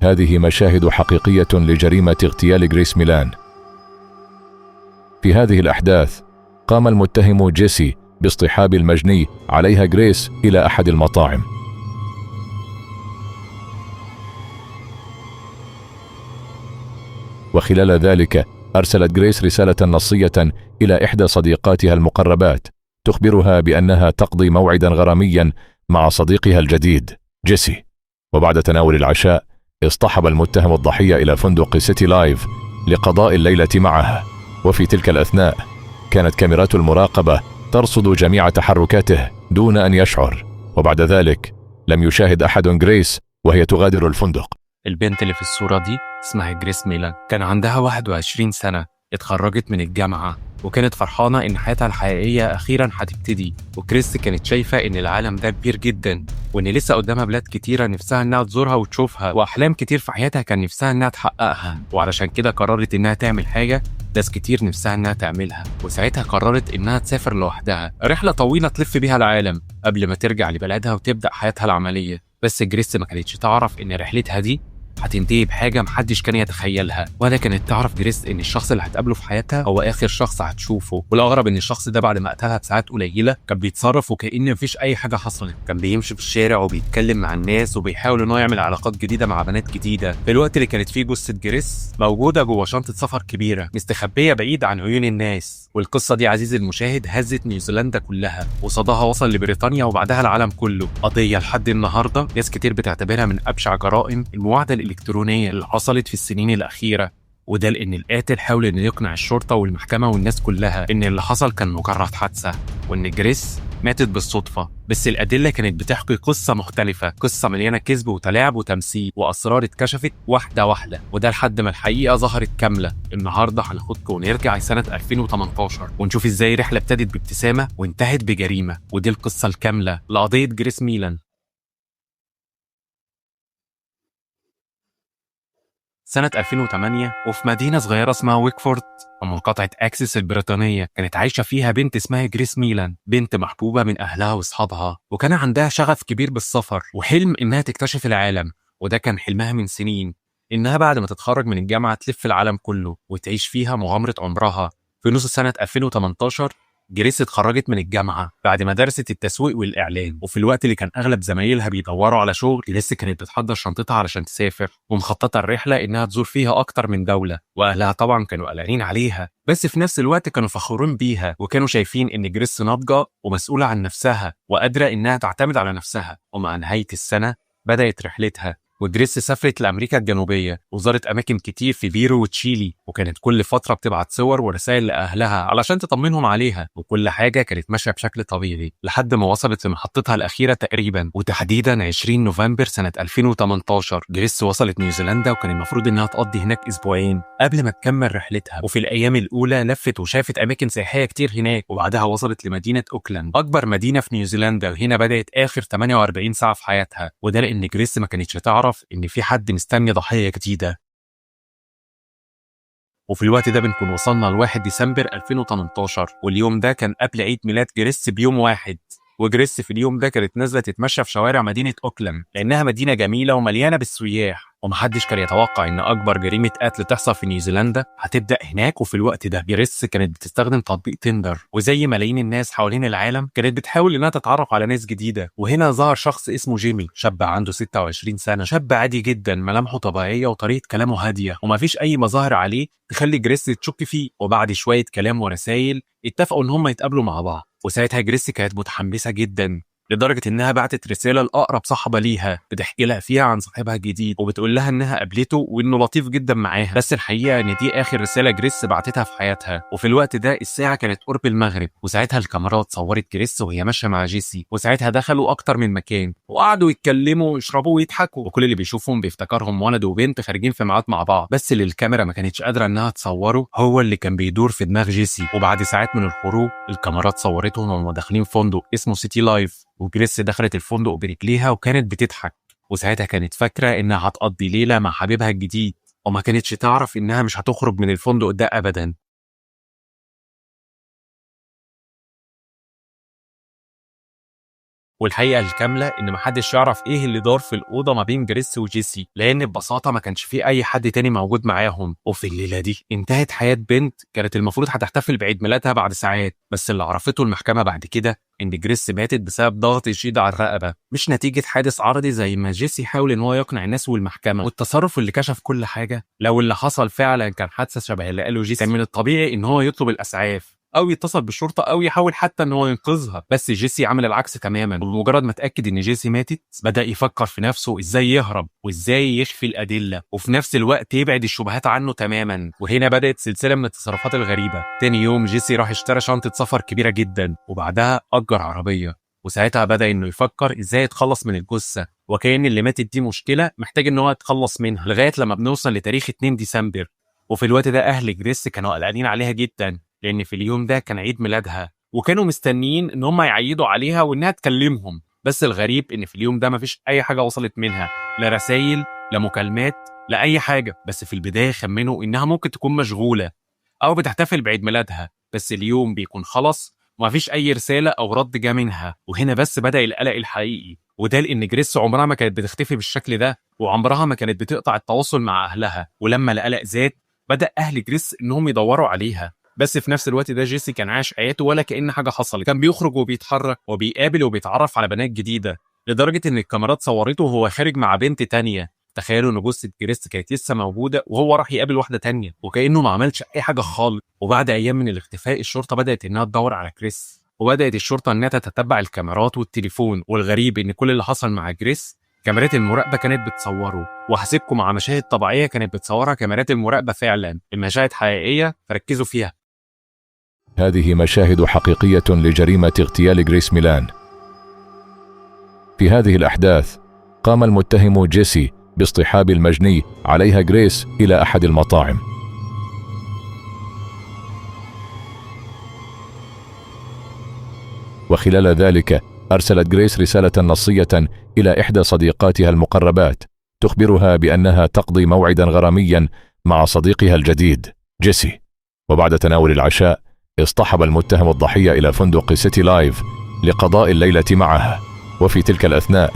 هذه مشاهد حقيقية لجريمة اغتيال غريس ميلان. في هذه الأحداث قام المتهم جيسي باصطحاب المجني عليها غريس إلى أحد المطاعم. وخلال ذلك أرسلت غريس رسالة نصية إلى إحدى صديقاتها المقربات تخبرها بأنها تقضي موعدا غراميا مع صديقها الجديد جيسي. وبعد تناول العشاء اصطحب المتهم الضحية إلى فندق سيتي لايف لقضاء الليلة معها. وفي تلك الأثناء كانت كاميرات المراقبة ترصد جميع تحركاته دون أن يشعر. وبعد ذلك لم يشاهد أحد غريس وهي تغادر الفندق. البنت اللي في الصورة دي اسمها جريس ميلان، كان عندها 21 سنة، اتخرجت من الجامعة وكانت فرحانة إن حياتها الحقيقية أخيراً هتبتدي. وكريس كانت شايفة إن العالم ده كبير جداً وإن لسه قدامها بلاد كتيرة نفسها إنها تزورها وتشوفها، وأحلام كتير في حياتها كان نفسها إنها تحققها. وعلشان كده قررت إنها تعمل حاجة ناس كتير نفسها إنها تعملها، وساعتها قررت إنها تسافر لوحدها رحلة طويلة تلف بيها العالم قبل ما ترجع لبلدها وتبدأ حياتها العملية. بس جريس ما كانتش تعرف إن رحلتها دي هتنتهي بحاجة محدش كان يتخيلها، ولا كانت تعرف جريس إن الشخص اللي هتقابله في حياتها هو آخر شخص هتشوفه. والأغرب إن الشخص ده بعد ما قتلها بساعات قليلة كان بيتصرف وكأن مفيش أي حاجة حصلت، كان بيمشي في الشارع وبيتكلم مع الناس وبيحاول إن هو يعمل علاقات جديدة مع بنات جديدة، في الوقت اللي كانت فيه جثة جريس موجودة جوه شنطة سفر كبيرة مستخبية بعيد عن عيون الناس. والقصة دي عزيزي المشاهد هزت نيوزيلندا كلها، وصداها وصل لبريطانيا وبعدها العالم كله. قضية لحد النهاردة ناس كتير بتعتبرها من أبشع جرائم المواعدة الإلكترونية اللي حصلت في السنين الأخيرة، وده لأن القاتل حاول إنه يقنع الشرطة والمحكمة والناس كلها إن اللي حصل كان مجرد حادثة وإن جريس ماتت بالصدفة. بس الأدلة كانت بتحكي قصة مختلفة، قصة مليانة كذب وتلاعب وتمثيل وأسرار اتكشفت واحدة واحدة، وده لحد ما الحقيقة ظهرت كاملة. النهاردة هناخدكم ونرجع لسنة 2018 ونشوف إزاي رحلة ابتدت بابتسامة وانتهت بجريمة، ودي القصة الكاملة لقضية جريس ميلان. سنة 2008 وفي مدينة صغيرة اسمها ويكفورد ومقاطعة أكسس البريطانية كانت عايشة فيها بنت اسمها جريس ميلان، بنت محبوبة من أهلها وأصحابها، وكان عندها شغف كبير بالسفر وحلم إنها تكتشف العالم، وده كان حلمها من سنين، إنها بعد ما تتخرج من الجامعة تلف العالم كله وتعيش فيها مغامرة عمرها. في نص سنة 2018 جريس اتخرجت من الجامعة بعد ما درست التسويق والإعلان، وفي الوقت اللي كان أغلب زمايلها بيدوروا على شغل، جريس كانت بتحضر شنطتها علشان تسافر ومخططة الرحلة إنها تزور فيها أكتر من دولة. وأهلها طبعا كانوا قلقانين عليها، بس في نفس الوقت كانوا فخورين بيها وكانوا شايفين إن جريس ناضجة ومسؤولة عن نفسها وقادرة إنها تعتمد على نفسها. ومع نهاية السنة بدأت رحلتها، وجريس سافرت لأمريكا الجنوبية وزارت أماكن كتير في بيرو وتشيلي، وكانت كل فترة بتبعت صور ورسائل لأهلها علشان تطمنهم عليها، وكل حاجة كانت ماشية بشكل طبيعي لحد ما وصلت لمحطتها الأخيرة تقريبا، وتحديدا 20 نوفمبر سنة 2018 جريس وصلت نيوزيلندا، وكان المفروض إنها تقضي هناك أسبوعين قبل ما تكمل رحلتها. وفي الأيام الأولى لفت وشافت أماكن سياحية كتير هناك، وبعدها وصلت لمدينة أوكلاند أكبر مدينة في نيوزيلندا، وهنا بدأت آخر 48 ساعة في حياتها. وده لأن جريس ما كانتش تعرف إن في حد مستني ضحية جديدة. وفي الوقت ده بنكون وصلنا ل 1 ديسمبر 2018، واليوم ده كان قبل عيد ميلاد جريس بيوم واحد. وجريس في اليوم ده كانت نازلة تتمشى في شوارع مدينة أوكلاند لأنها مدينة جميلة ومليانة بالسياح، ومحدش كان يتوقع إن أكبر جريمة قتل تحصل في نيوزيلندا هتبدأ هناك. وفي الوقت ده جريس كانت بتستخدم تطبيق تندر، وزي ملايين الناس حوالين العالم كانت بتحاول إنها تتعرف على ناس جديدة. وهنا ظهر شخص اسمه جيمي، شاب عنده 26 سنة، شاب عادي جدا، ملامحه طبيعية وطريقة كلامه هادية ومفيش أي مظاهر عليه تخلي جريس تشك فيه. وبعد شوية كلام ورسائل اتفقوا إن هم يتقابلوا مع بعض، وساعتها جريس كانت متحمسة جدا لدرجة إنها بعتت رسالة لأقرب صاحبة ليها بتحكي لها فيها عن صاحبها الجديد، وبتقول لها إنها قابلته وإنه لطيف جدا معاها. بس الحقيقة إن دي آخر رسالة جريس بعتتها في حياتها. وفي الوقت ده الساعة كانت قرب المغرب، وساعتها الكاميرات صورت جريس وهي ماشية مع جيسي، وساعتها دخلوا أكتر من مكان وقعدوا يتكلموا ويشربوا ويضحكوا، وكل اللي بيشوفهم بيفتكرهم ولد وبنت خارجين في ميعاد مع بعض. بس اللي الكاميرا ما كانتش قادرة إنها تصوره هو اللي كان بيدور في دماغ جيسي. وبعد ساعات من الخروج الكاميرات صورتهم وهم داخلين فندق اسمه سيتي لايف، وجريس دخلت الفندق برجليها وكانت بتضحك، وساعتها كانت فاكرة إنها هتقضي ليلة مع حبيبها الجديد، وما كانتش تعرف إنها مش هتخرج من الفندق ده أبدا. والحقيقة الكاملة إن محدش يعرف إيه اللي دار في الأوضة ما بين جريس وجيسي، لأن ببساطة ما كانش فيه أي حد تاني موجود معاهم. وفي الليلة دي انتهت حياة بنت كانت المفروض هتحتفل بعيد ميلادها بعد ساعات، بس اللي عرفته المحكمة بعد كده إن جريس ماتت بسبب ضغط شديد على الرقبة، مش نتيجة حادث عرضي زي ما جيسي حاول إن هو يقنع الناس والمحكمة. والتصرف اللي كشف كل حاجة، لو اللي حصل فعلا كان حادثة شبه اللي قاله جيسي، كان من الطبيعي إن هو يطلب الإسعاف او يتصل بالشرطة او يحاول حتى ان هو ينقذها، بس جيسي عمل العكس تماما. وبمجرد ما اتاكد ان جيسي ماتت بدا يفكر في نفسه ازاي يهرب وازاي يخفي الادلة، وفي نفس الوقت يبعد الشبهات عنه تماما. وهنا بدات سلسلة من التصرفات الغريبة. تاني يوم جيسي راح اشترى شنطه سفر كبيرة جدا، وبعدها اجر عربية، وساعتها بدا انه يفكر ازاي يتخلص من الجثة، وكأن اللي ماتت دي مشكلة محتاج ان هو يتخلص منها، لغاية لما بنوصل لتاريخ 2 ديسمبر. وفي الوقت ده اهل جريس كانوا قلقانين عليها جدا، لان في اليوم ده كان عيد ميلادها، وكانوا مستنيين ان هم يعيدوا عليها وانها تكلمهم. بس الغريب ان في اليوم ده مفيش اي حاجة وصلت منها، لا رسائل لا مكالمات لا اي حاجة. بس في البداية خمنوا انها ممكن تكون مشغولة او بتحتفل بعيد ميلادها، بس اليوم بيكون خلص ومفيش اي رسالة او رد جه منها. وهنا بس بدا القلق الحقيقي، وده لان جريس عمرها ما كانت بتختفي بالشكل ده، وعمرها ما كانت بتقطع التواصل مع اهلها. ولما القلق زاد بدا اهل جريس انهم يدوروا عليها، بس في نفس الوقت ده جيسي كان عايش حياته ولا كأن حاجة حصلت. كان بيخرج وبيتحرك وبيقابل وبيتعرف على بنات جديدة، لدرجة إن الكاميرات صورته وهو خارج مع بنت تانية. تخيلوا إن جثة جريس كانت لسه موجودة وهو راح يقابل واحدة تانية، وكأنه ما عملش أي حاجة خالص. وبعد أيام من الاختفاء الشرطة بدأت إنها تدور على جريس، وبدأت الشرطة إنها تتتبع الكاميرات والتليفون. والغريب إن كل اللي حصل مع جريس كاميرات المراقبة كانت بتصوره، وهسيبكم مع مشاهد طبيعية كانت بتصورها كاميرات المراقبة فعلا، المشاهد حقيقية فركزوا فيها. هذه مشاهد حقيقية لجريمة اغتيال جريس ميلان. في هذه الأحداث قام المتهم جيسي باصطحاب المجني عليها جريس إلى أحد المطاعم. وخلال ذلك أرسلت جريس رسالة نصية إلى إحدى صديقاتها المقربات تخبرها بأنها تقضي موعدا غراميا مع صديقها الجديد جيسي. وبعد تناول العشاء اصطحب المتهم الضحية إلى فندق سيتي لايف لقضاء الليلة معها. وفي تلك الأثناء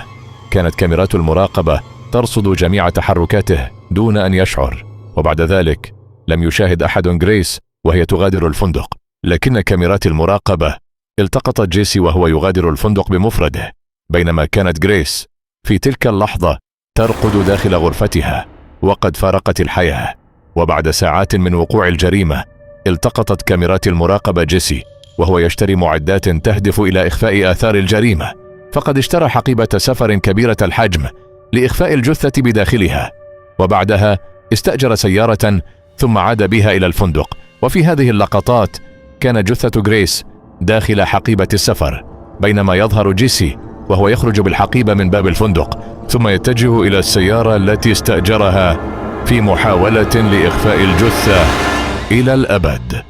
كانت كاميرات المراقبة ترصد جميع تحركاته دون أن يشعر. وبعد ذلك لم يشاهد أحد جريس وهي تغادر الفندق، لكن كاميرات المراقبة التقطت جيسي وهو يغادر الفندق بمفرده، بينما كانت جريس في تلك اللحظة ترقد داخل غرفتها وقد فارقت الحياة. وبعد ساعات من وقوع الجريمة التقطت كاميرات المراقبة جيسي وهو يشتري معدات تهدف إلى إخفاء آثار الجريمة، فقد اشترى حقيبة سفر كبيرة الحجم لإخفاء الجثة بداخلها، وبعدها استأجر سيارة ثم عاد بها إلى الفندق. وفي هذه اللقطات كان جثة جريس داخل حقيبة السفر، بينما يظهر جيسي وهو يخرج بالحقيبة من باب الفندق ثم يتجه إلى السيارة التي استأجرها في محاولة لإخفاء الجثة إلى الأبد.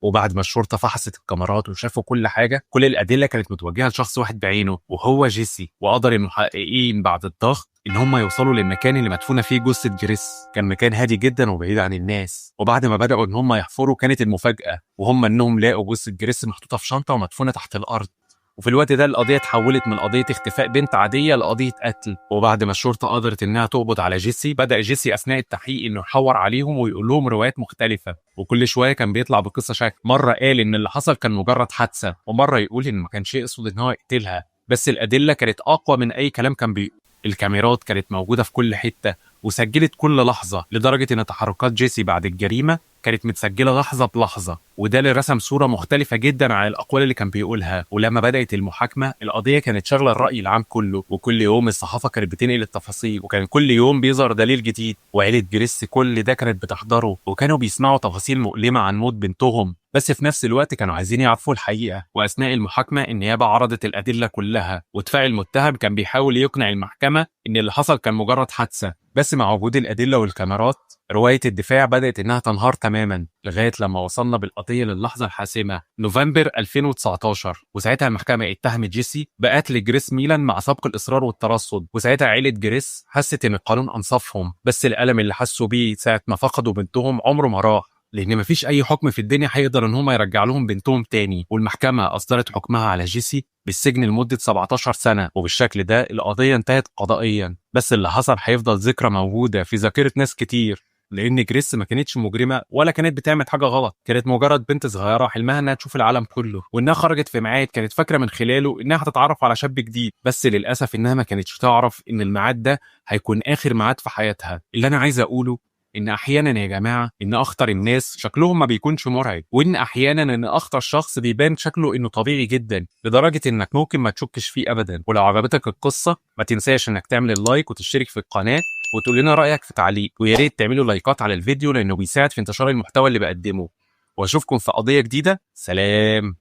وبعد ما الشرطة فحصت الكاميرات وشافوا كل حاجة، كل الأدلة كانت متوجهة لشخص واحد بعينه وهو جيسي. وقدر المحققين بعد الضغط إن هم يوصلوا للمكان اللي مدفونة فيه جثة جريس. كان مكان هادي جدا وبعيد عن الناس. وبعد ما بدأوا إن هم يحفروا كانت المفاجأة، وهم إنهم لقوا جثة جريس محطوطة في شنطة ومدفونة تحت الأرض. وفي الوقت ده القضية اتحولت من قضية اختفاء بنت عادية لقضية قتل. وبعد ما الشرطة قدرت إنها تقبض على جيسي، بدأ جيسي أثناء التحقيق إنه يحور عليهم ويقول لهم روايات مختلفة، وكل شوية كان بيطلع بقصة شكل. مرة قال إن اللي حصل كان مجرد حادثة، ومرة يقول إن ما كانش يقصد إن هو يقتلها، بس الأدلة كانت أقوى من أي كلام كان بيقول. الكاميرات كانت موجودة في كل حتة وسجلت كل لحظة، لدرجة إن تحركات جيسي بعد الجريمة كانت متسجلة لحظة بلحظة، وده اللي رسم صورة مختلفة جدا عن الأقوال اللي كان بيقولها. ولما بدأت المحاكمة القضية كانت شغلة الرأي العام كله، وكل يوم الصحافة كانت بتنقل التفاصيل، وكان كل يوم بيظهر دليل جديد. وعيلة جريس كل ده كانت بتحضره، وكانوا بيسمعوا تفاصيل مؤلمة عن موت بنتهم، بس في نفس الوقت كانوا عايزين يعرفوا الحقيقة. وأثناء المحاكمة النيابة عرضت الأدلة كلها، ودفاع المتهم كان بيحاول يقنع المحكمة إن اللي حصل كان مجرد حادثة، بس مع وجود الأدلة والكاميرات رواية الدفاع بدأت إنها تنهار تماما، لغاية لما وصلنا بالقضية للحظة الحاسمة، نوفمبر 2019. وساعتها المحكمة اتهمت جيسي بقتل جريس ميلان مع سبق الإصرار والترصد. وساعتها عيلة جريس حست إن القانون أنصفهم، بس الألم اللي حسوا بيه ساعة ما فقدوا بنتهم عمره ما راح. لان مفيش اي حكم في الدنيا هيقدر ان هم يرجع لهم بنتهم تاني. والمحكمة اصدرت حكمها على جيسي بالسجن لمدة 17 سنة، وبالشكل ده القضية انتهت قضائيا. بس اللي حصل هيفضل ذكرى موجودة في ذاكره ناس كتير، لان جريس ما كانتش مجرمه ولا كانت بتعمل حاجة غلط، كانت مجرد بنت صغيرة حلمها انها تشوف العالم كله، وانها خرجت في ميعاد كانت فاكره من خلاله انها هتتعرف على شاب جديد، بس للاسف انها ما كانتش تعرف ان الميعاد ده هيكون اخر ميعاد في حياتها. اللي انا عايز اقوله ان احيانا يا جماعة ان اخطر الناس شكلهم ما بيكونش مرعب، وان احيانا ان اخطر شخص بيبان شكله انه طبيعي جدا لدرجة انك ممكن ما تشكش فيه ابدا. ولو عجبتك القصة ما تنساش انك تعمل ال like وتشترك في القناة وتقول لنا رايك في تعليق، ويا ريت تعملوا لايكات على الفيديو لانه بيساعد في انتشار المحتوى اللي بقدمه. واشوفكم في قضية جديدة. سلام.